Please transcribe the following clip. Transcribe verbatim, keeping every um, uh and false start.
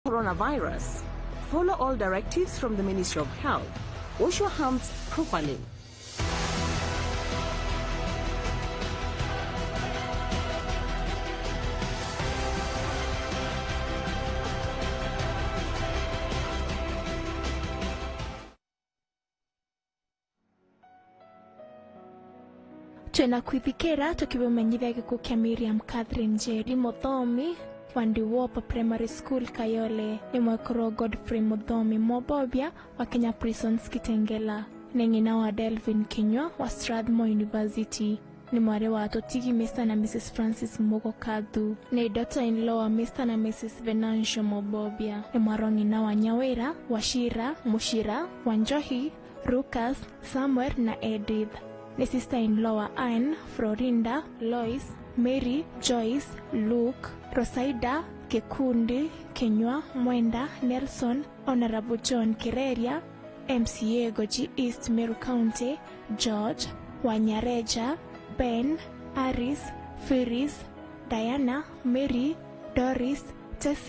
coronavirus. Follow all directives from the Ministry of Health. Wash your hands properly. Twina kwithikira tukibumenyithia gikuo kia Miriam Catherine Njeri, muthomi wa Ndiwopa Primary School Kayole, ni mwekuru Godfrey Muthomi Mobobia wa Kenya Prisons Kitengela, ni ng'ina wa Delvin Kinyua wa Strathmore University, ni mwari wa Tutigi Mister na Missus Francis Mugo Kathu, ni daughter-in-law wa Mister na Missus Venancio Mobobia, ni mwarwa ng'ina wa Nyawira, Wachira, Muchira, Wanjohi, Lucas, Samuel na Edith. Ni sister-in-law wa Anne, Florinda, Lois, Mary, Joyce, Luke, Rosaida, Kikundi, Kinyua, Mwenda, Nelson, Honorable John Kireria, M C A Goji East Meru County, George, Wanyareja, Ben, Aris, Firis, Diana, Mary, Doris, Tessie,